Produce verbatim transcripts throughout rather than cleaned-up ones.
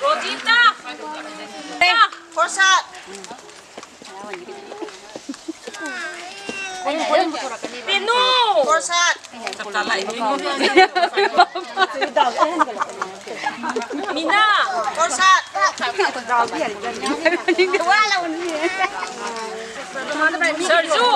ꯔꯣꯖꯤꯇꯥ! ꯄꯦꯅꯨ! ꯆꯞ ꯆꯥ ꯂꯥꯛꯏꯅꯦ꯫ ꯃꯤꯅꯥ! ꯁꯔꯖꯨ!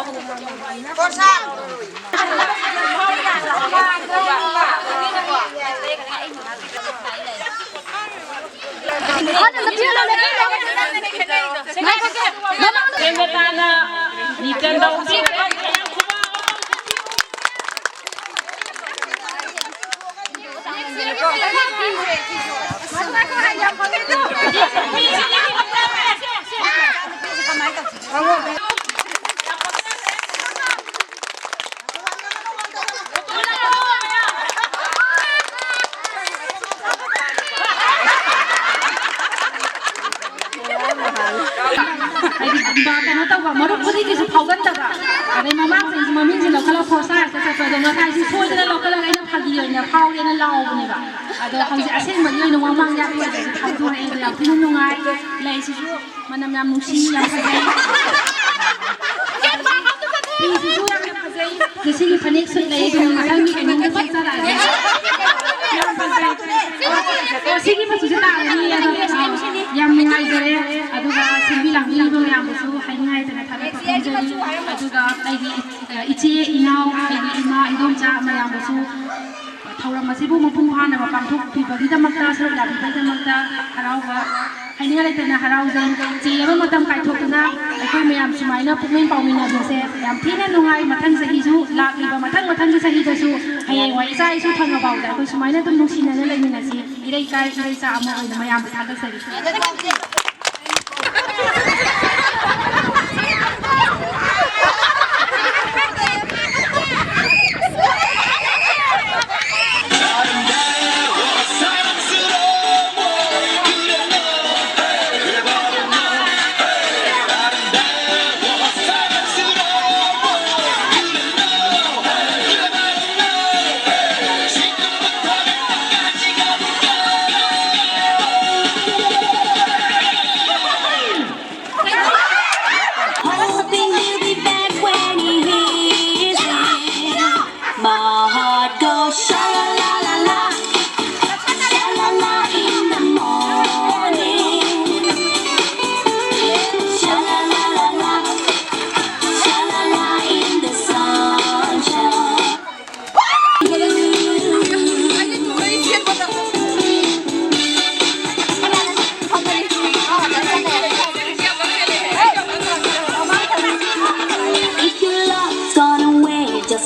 ꯍꯥꯏꯗꯤ, ꯀꯩꯅꯣ ꯇꯧꯕ, ꯃꯔꯨꯞ ꯈꯨꯗꯤꯡꯒꯤꯁꯨ ꯐꯥꯎꯒꯟꯗꯕ꯫ ꯑꯗꯩ ꯃꯃꯥꯡ ꯆꯍꯤꯁꯨ ꯃꯃꯤꯡꯁꯦ ꯂꯧꯈꯠꯂꯒ ꯐꯣꯔ ꯁꯥꯔꯁꯇ ꯆꯠꯄꯗꯣ ꯉꯁꯥꯏꯁꯤ ꯁꯣꯏꯗꯅ ꯂꯧꯈꯠꯂꯒ ꯑꯩꯅ ꯐꯥꯒꯤ ꯑꯣꯏꯅ ꯐꯥꯎꯔꯦꯅ ꯂꯥꯎꯕꯅꯦꯕ꯫ ꯑꯗꯣ ꯍꯧꯖꯤꯛ ꯑꯁꯦꯡꯕꯒꯤ ꯑꯣꯏꯅ ꯃꯃꯥꯡ ꯌꯥꯠꯄ ꯑꯣꯏꯅ ꯐꯥꯎꯗꯣꯔꯛꯑꯦ꯫ ꯑꯗꯣ ꯌꯥꯝ ꯊꯤꯅ ꯅꯨꯡꯉꯥꯏ꯫ ꯂꯩꯁꯤꯁꯨ ꯃꯅꯝ ꯌꯥꯝ ꯅꯨꯡꯁꯤ, ꯌꯥꯝ ꯐꯖꯩ꯫ ꯐꯤꯁꯤꯁꯨ ꯌꯥꯝꯅ ꯐꯖꯩ꯫ ꯉꯁꯤꯒꯤ ꯐꯅꯦꯛ ꯁꯨꯠ ꯂꯩ, ꯑꯗꯨꯅ ꯃꯊꯪꯒꯤ ꯑꯦꯅꯤꯗ ꯁꯦꯠꯆꯔꯛꯑꯒꯦ꯫ ꯌꯥꯝ ꯐꯖꯩ꯫ ꯑꯣ, ꯁꯤꯒꯤ ꯃꯆꯨꯁꯦ ꯇꯥꯔꯅꯤ, ꯑꯗꯣ, ꯑ, ꯌꯥꯝ ꯅꯨꯡꯉꯥꯏꯖꯔꯦ꯫ ꯑꯗꯨꯒ ꯁꯤꯟꯕꯤ ꯂꯥꯡꯕꯤꯔꯤꯕ ꯃꯌꯥꯝꯕꯨꯁꯨ ꯍꯥꯏꯅꯤꯡꯉꯥꯏ ꯂꯩꯇꯅ ꯊꯥꯒꯠꯄ ꯐꯣꯡꯖꯔꯤ꯫ ꯑꯗꯨꯒ ꯑꯩꯒꯤ, ꯑ, ꯏꯆꯦ, ꯏꯅꯥꯎ, ꯑꯩꯒꯤ ꯏꯃꯥ, ꯏꯗꯣꯝꯆꯥ ꯃꯌꯥꯝꯕꯨꯁꯨ ꯊꯧꯔꯝ ꯑꯁꯤꯕꯨ ꯃꯄꯨꯡ ꯐꯥꯅꯕ ꯄꯥꯡꯊꯣꯛꯄꯤꯕꯒꯤꯗꯃꯛꯇ, ꯁꯔꯨꯛ ꯌꯥꯕꯤꯕꯒꯤꯗꯃꯛꯇ ꯍꯔꯥꯎꯕ ꯍꯥꯏꯅꯤꯡꯉꯥꯏ ꯂꯩꯇꯅ ꯍꯔꯥꯎꯖꯩ꯫ ꯆꯦ ꯑꯃ ꯃꯇꯝ ꯀꯥꯏꯊꯣꯛꯇꯨꯅ ꯑꯩꯈꯣꯏ ꯃꯌꯥꯝ ꯁꯨꯃꯥꯏꯅ ꯄꯨꯛꯃꯦꯟ ꯄꯥꯎꯃꯤꯟꯅꯕꯁꯦ ꯌꯥꯝ ꯊꯤꯅ ꯅꯨꯡꯉꯥꯏ꯫ ꯃꯊꯪ ꯆꯍꯤꯁꯨ ꯂꯥꯛꯂꯤꯕ ꯃꯊꯪ ꯃꯊꯪꯒꯤ ꯆꯍꯤꯗꯁꯨ ꯍꯌꯦꯡꯋꯥꯏ ꯏꯆꯥ ꯏꯁꯨ ꯐꯪꯉꯐꯥꯎꯗ ꯑꯩꯈꯣꯏ ꯁꯨꯃꯥꯏꯅ ꯑꯗꯨꯝ ꯅꯨꯡꯁꯤꯅꯅ ꯂꯩꯃꯤꯟꯅꯁꯤ꯫ ꯏꯔꯩꯀꯥꯏ ꯏꯔꯩꯆꯥ ꯑꯃ ꯑꯣꯏꯅ ꯃꯌꯥꯝꯕꯨ ꯊꯥꯒꯠꯆꯔꯤ꯫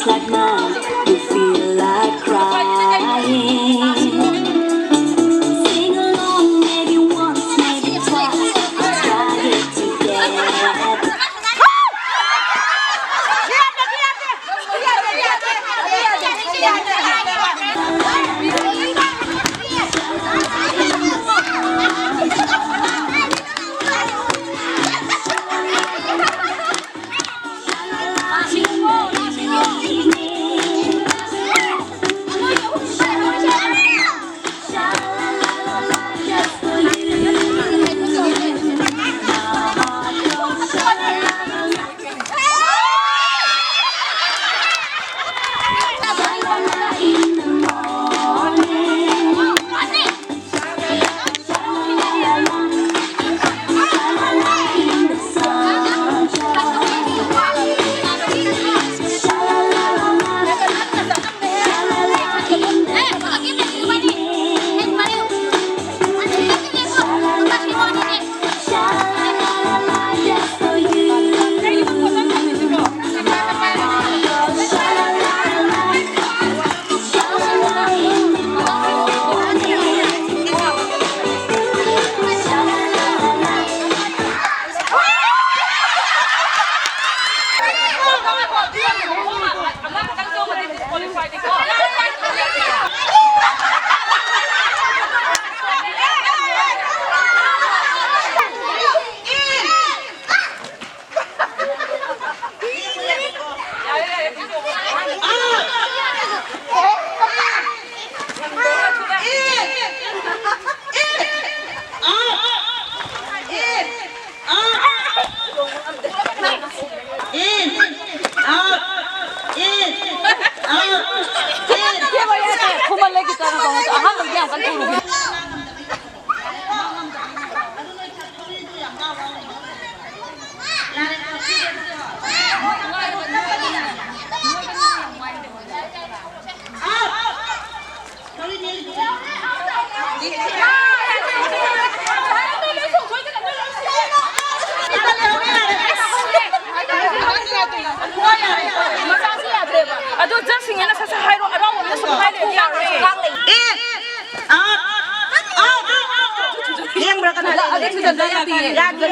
Like mine, you feel like crying. Sing along, maybe once, maybe twice. Let's try it together.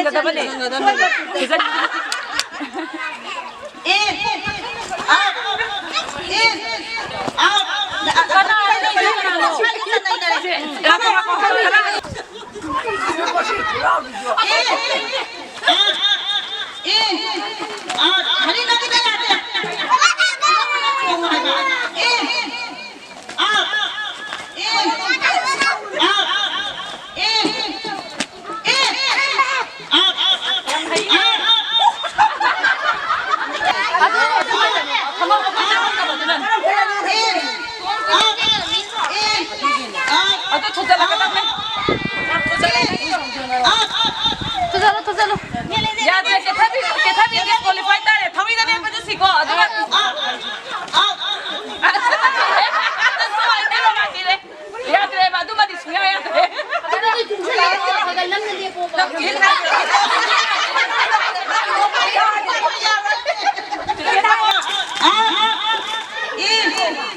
ꯐꯖꯕꯅꯦ꯫ ꯐꯖ- In, out, in, out. ꯀꯅꯥꯅꯣ? ꯉꯥꯏꯈꯣ, ꯉꯥꯏꯈꯣ, ꯉꯥꯏꯈꯣ꯫ In, out, in, out. Harry, ꯅꯪꯒꯤꯗ ꯌꯥꯗꯦ꯫ In, ꯑꯗꯨ ꯊꯨꯖꯜꯂꯛꯀꯗꯕꯅꯦ꯫ ꯊꯨꯖꯜꯂꯣ, ꯊꯨꯖꯜꯂꯣ꯫ ꯌꯥꯗ꯭ꯔꯦ, ꯀꯦꯊꯕꯤ, ꯀꯦꯊꯕꯤ disqualify ꯇꯥꯔꯦ꯫ ꯊꯧꯔꯤꯗ ꯂꯦꯞꯄꯗꯨ ꯁꯤꯀꯣ, ꯑꯗꯨꯒ ꯌꯥꯗ꯭ꯔꯦꯕ, ꯑꯗꯨꯃꯗꯤ ꯁꯨꯡꯌꯥ ꯌꯥꯗ꯭ꯔꯦ꯫ ꯑꯗꯨꯗꯤ ꯇꯨꯡꯁꯤꯜꯂꯒ ꯈꯔ ꯈꯔ ꯅꯪꯅ ꯂꯦꯞꯄꯣꯕ꯫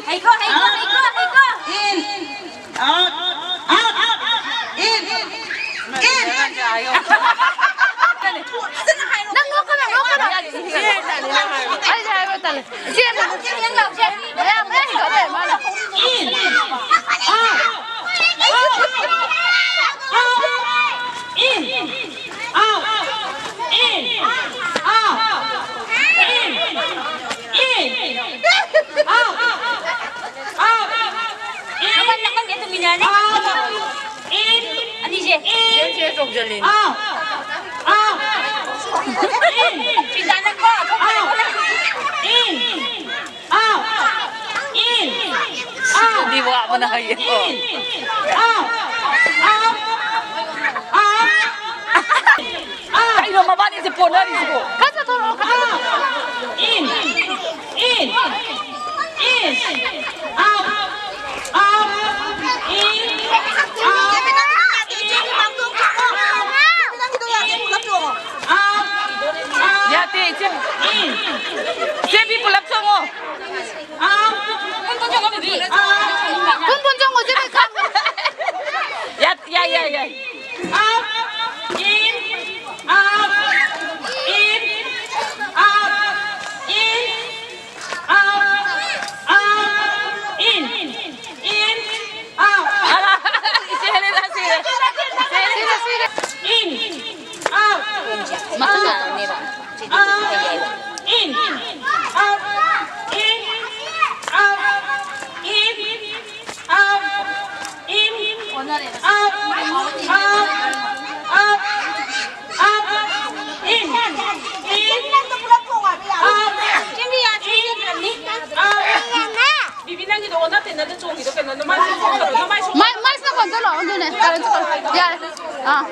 ꯍꯩꯀꯣ, ꯍꯩꯀꯣ, ꯍꯩꯀꯣ, ꯍꯩꯀꯣ꯫ ꯅꯪ ꯅꯣꯛꯀꯅꯨ, ꯅꯣꯛꯀꯅꯨ꯫ ꯑꯩꯁꯦ ꯍꯥꯏꯕ ꯇꯜꯂꯦ꯫ ꯆꯦꯟꯕ꯫ ꯃꯌꯥꯝ ꯂꯣꯏ ꯍꯦꯟꯒꯠꯂꯦ ꯃꯥꯅ꯫ ꯑꯅꯤꯁꯦ꯫ ꯆꯦꯟꯁꯦ ꯆꯣꯡꯁꯤꯜꯂꯤꯅꯦ꯫ ꯁꯤꯗꯥꯅꯀꯣ, ꯑꯗꯨꯗꯤ ꯋꯥꯕꯅ ꯍꯩꯌꯦꯀꯣ꯫ ꯀꯩꯅꯣ ꯃꯕꯥꯅꯤꯁꯦ ꯄꯣꯟꯅꯔꯤꯁꯤꯕꯣ? ꯈꯔ ꯆꯠꯊꯣꯔꯛꯑꯣ, ꯈꯔ ꯆꯠꯊꯣꯔꯛꯑꯣ꯫ ꯌꯥꯗꯦ, ꯏꯆꯦ꯫ ꯏꯆꯦ, ꯃꯤ ꯄꯨꯂꯞ ꯆꯣꯡꯉꯣ꯫ ꯄꯨꯟ ꯄꯨꯟ ꯆꯣꯡꯉꯣ, ꯕꯦꯕꯤ꯫ ꯄꯨꯟ ꯄꯨꯟ ꯆꯣꯡꯉꯣ, ꯏꯆꯦ, ꯃꯩ ꯈꯥꯡꯉꯣ꯫ ꯌꯥ-, ꯌꯥꯏ, ꯌꯥꯏ, ꯌꯥꯏ꯫ Up, in, up, in, up, in, up, up, up, up, in, in, up, in, up. ꯕꯤꯕꯤ, ꯅꯪꯒꯤꯗꯣ ꯑꯣꯟꯅ ꯇꯩꯅꯗ ꯆꯣꯡꯉꯤꯗꯣ ꯀꯩꯅꯣ? ꯅꯃꯥꯏ ꯁꯣꯛꯀꯅꯨ, ꯅꯃꯥꯏ ꯁꯣꯛꯀꯅꯨ꯫ ꯃꯥꯏ, ꯃꯥꯏ ꯁꯤꯗ ꯀꯣꯟꯁꯤꯜꯂꯣ, ꯑꯗꯨꯅꯦ, ꯀꯩꯅꯣ ꯇꯧꯔꯣ꯫ ꯌꯥꯔꯦ꯫ ꯑꯥ꯫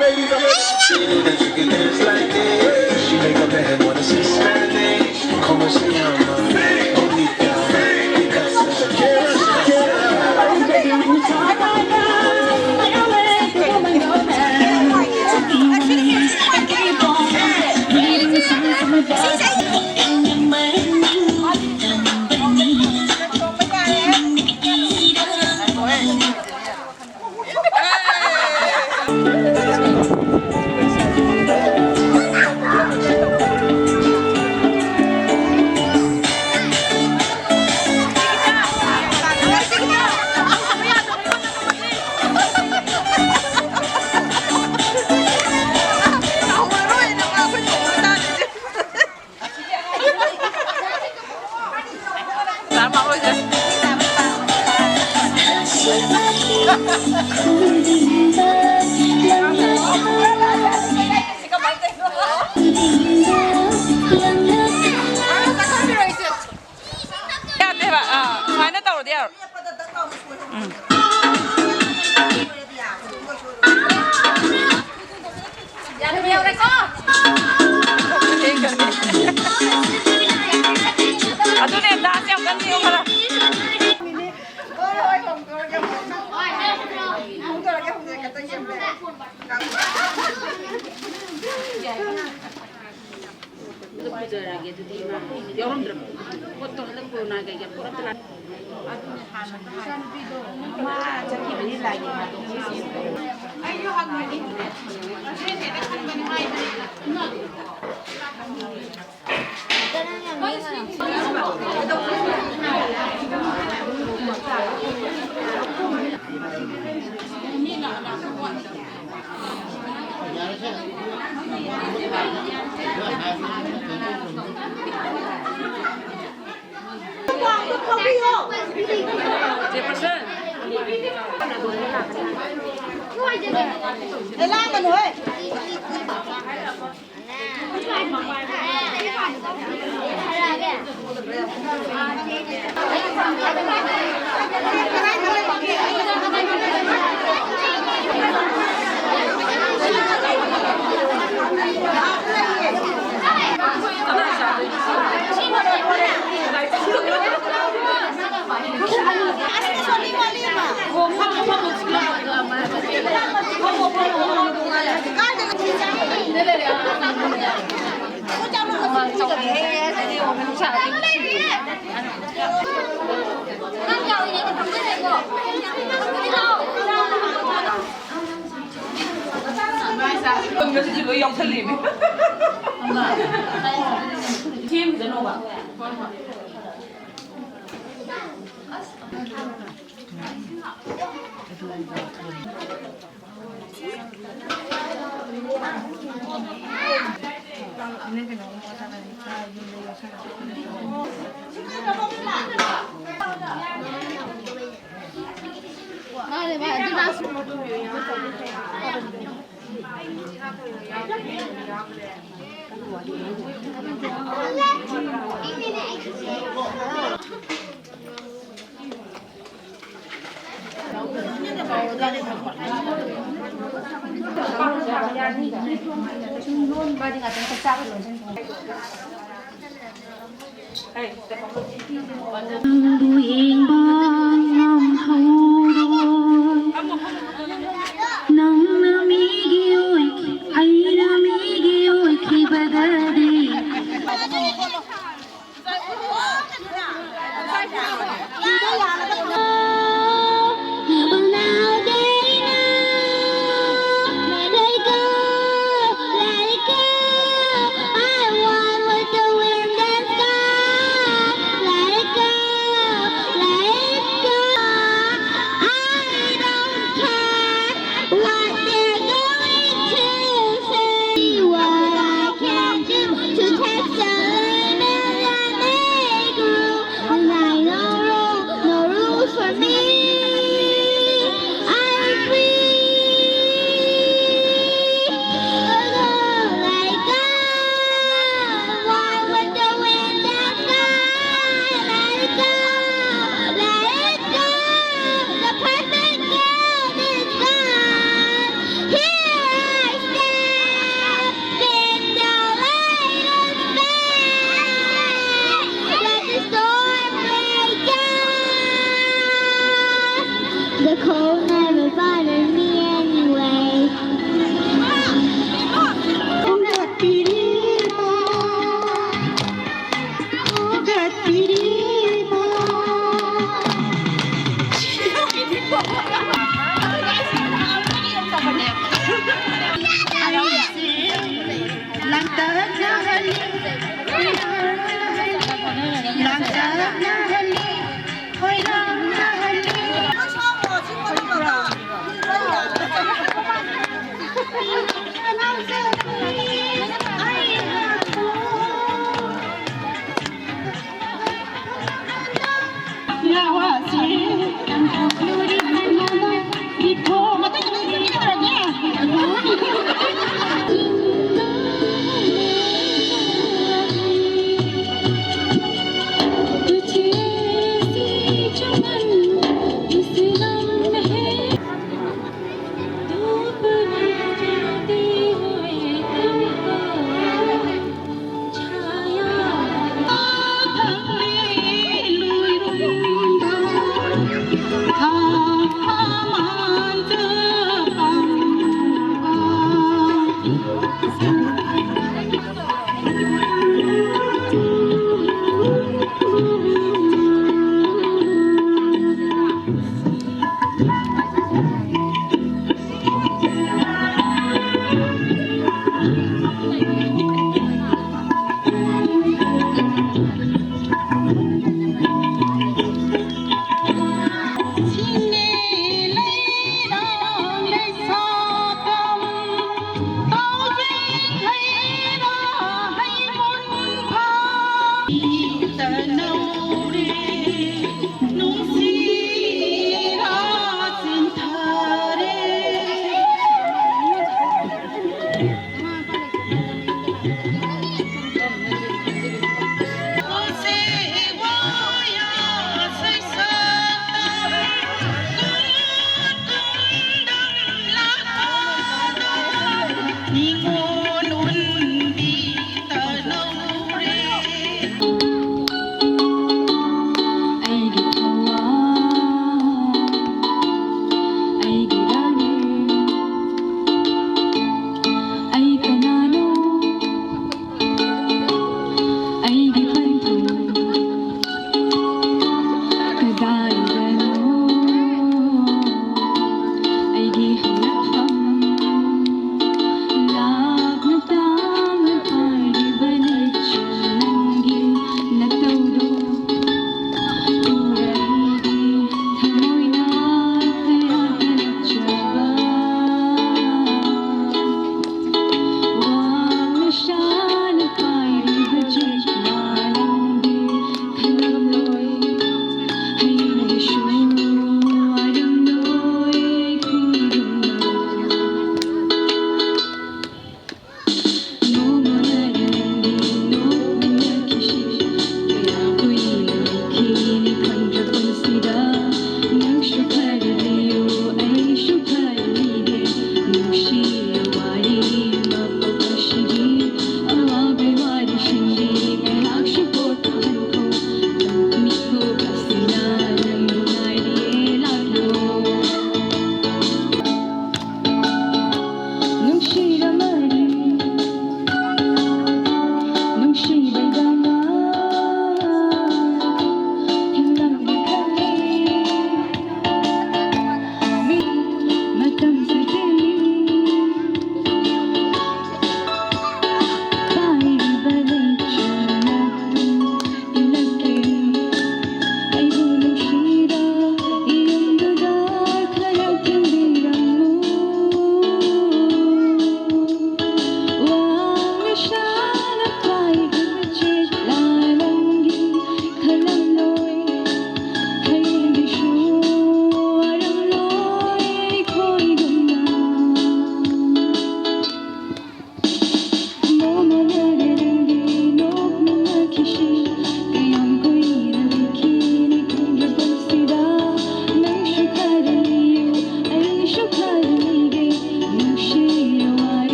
Ladies, I'm sure that you can dance like this. She make a man wanna see Spanish. Como se llama? Bonita. Because I can't ꯂꯣꯏꯔꯒꯦ ꯑꯗꯨꯗꯤ ꯏꯃꯥ꯫ ꯌꯥꯎꯔꯝꯗ꯭ꯔꯕ ꯄꯣꯠꯇꯣ ꯍꯟꯗꯛ ꯀꯣꯔꯣꯅꯥ ꯀꯩꯀꯥ ꯄꯣꯠ ꯑꯝꯇ ꯂꯥꯛ-, ꯑꯗꯨꯅꯦ ꯍꯥꯟꯅ ꯑꯝꯇ ꯍꯥꯏ-, ꯏꯆꯥꯅꯨꯄꯤꯗꯣ ꯃꯥ ꯆꯠꯈꯤꯕꯅꯤ ꯂꯥꯏꯒꯤ ꯉꯥꯛꯇ ꯌꯦꯡꯁꯤ꯫ ꯑꯩꯁꯨ ꯍꯪꯉꯤꯅꯤ꯫ ꯉꯁꯤꯁꯦ ꯍꯦꯛꯇ ꯈꯟꯕꯅꯤ ꯃꯥꯏꯗꯤ꯫ ꯆꯦ ꯄꯔꯁꯟ꯫ ꯑꯦ, ꯂꯥꯡꯒꯅꯨ ꯍꯦ꯫ ꯉꯁꯤꯗꯤ ꯂꯣꯏ ꯌꯥꯎꯁꯜꯂꯤꯃꯤ꯫ ꯁꯦꯝꯁꯅꯣꯕ꯫ ꯅꯪꯕꯨ ꯌꯦꯡꯕ ꯉꯝꯍꯧꯔꯣꯏ꯫ ꯅꯪꯅ ꯃꯤꯒꯤ ꯑꯣꯏꯈꯤ, ꯑꯩꯅ ꯃꯤꯒꯤ ꯑꯣꯏꯈꯤꯕꯗꯗꯤ꯫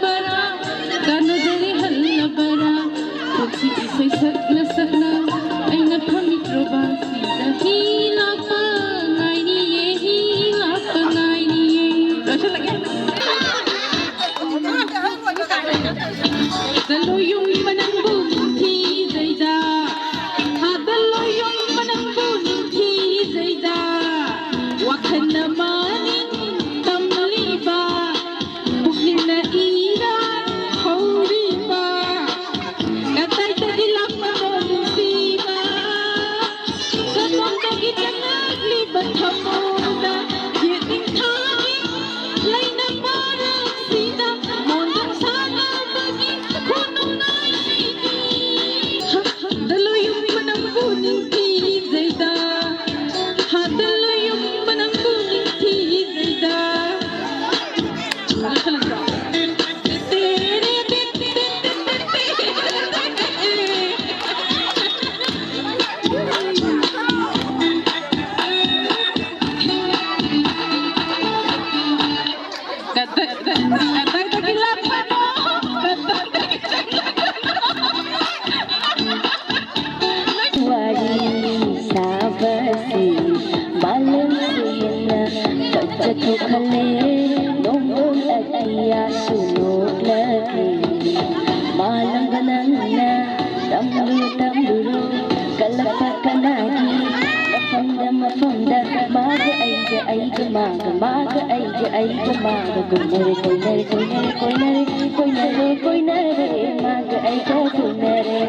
ꯕꯔꯥ, ꯀꯥꯟꯅꯗꯔꯦ ꯍꯜꯂꯕꯔꯥ? ꯄꯨꯟꯁꯤ ꯏꯁꯩ ꯁꯛꯅ ꯁꯛꯅ ꯑꯩꯅ ꯐꯝꯃꯤꯇ꯭ꯔꯣꯕꯥꯟꯁꯤꯗ ꯍꯤ ꯂꯥꯛꯄ ꯉꯥꯏꯔꯤꯌꯦ, ꯍꯤ ꯂꯥꯛꯄ ꯉꯥꯏꯔꯤꯌꯦ꯫ ꯂꯣꯏꯁꯤꯜꯂꯒꯦ꯫ ꯆꯠꯂꯣ ꯌꯨꯝ ꯃꯅꯪꯕꯨ ꯅꯤꯡꯊꯤꯖꯩꯗ, ꯊꯥꯗꯜꯂꯣ ꯌꯨꯝ ꯃꯅꯪꯕꯨ ꯅꯤꯡꯊꯤꯖꯩꯗ, ꯋꯥꯈꯜ ꯑꯃ ꯅꯤꯡ ꯇꯝꯂꯤꯕ, ꯄꯨꯛꯅꯤꯡꯅ ꯏꯔꯥꯡ ꯍꯧꯔꯤꯕ, ꯀꯗꯥꯏꯗꯒꯤ ꯂꯥꯛꯄꯅꯣ ꯅꯨꯡꯁꯤꯕ, ꯀꯗꯣꯝꯗꯒꯤ ꯆꯪꯂꯛꯂꯤꯕ ꯊꯃꯣꯏꯗ, ꯌꯦꯠꯅꯤꯡꯊꯧꯒꯤ ꯂꯩꯅ ꯃꯔꯛꯁꯤꯗ, ꯃꯣꯟꯗꯨꯝ ꯁꯥꯟꯅꯕꯒꯤ ꯈꯨꯅꯨꯡꯉꯥꯏꯁꯤꯗꯤ꯫ ꯍꯥꯗꯜꯂꯣ ꯌꯨꯝ ꯃꯅꯪꯕꯨ ꯅꯤꯡꯊꯤꯖꯩꯗ, ꯍꯥꯗꯜꯂꯣ ꯌꯨꯝ ꯃꯅꯪꯕꯨ ꯅꯤꯡꯊꯤꯖꯩꯗ꯫ ꯀꯗꯥꯏꯗꯒꯤ ꯂꯥꯛꯄꯅꯣ? ꯀꯗꯥꯏꯗꯒꯤ ꯆꯪꯂꯛꯄꯅꯣ? ꯋꯥꯔꯤ ꯁꯥꯕꯁꯤ ꯃꯥꯂꯦꯝꯁꯤꯅ ꯐꯖꯊꯣꯛꯍꯜꯂꯦ꯫ ꯅꯣꯡꯗꯣꯜ ꯑꯇꯤꯌꯥꯁꯨ ꯅꯣꯛꯂꯒꯦ꯫ ꯃꯥꯂꯪꯕ ꯅꯪꯅ ꯇꯝꯂꯨ ꯇꯝꯂꯨꯔꯣ꯫ ꯀꯜꯂꯛꯄ ꯀꯅꯥꯒꯤ ꯃꯐꯝꯗ ꯃꯐꯝꯗ ꯃꯥꯒ ꯑꯩꯒ ꯑꯩꯒ ꯃꯥꯒ ꯃꯥꯒ ꯑꯩꯒ ꯑꯩꯒ ꯃꯥꯒ ꯀꯣꯏꯅꯔꯦ ꯀꯣꯏꯅꯔꯦ ꯀꯣꯏꯅꯔꯦ ꯀꯣꯏꯅꯔꯦ ꯀꯣꯏꯅꯔꯦ ꯀꯣꯏꯅꯔꯦ ꯃꯥꯒ ꯑꯩꯒ ꯀꯣꯏꯅꯔꯦ꯫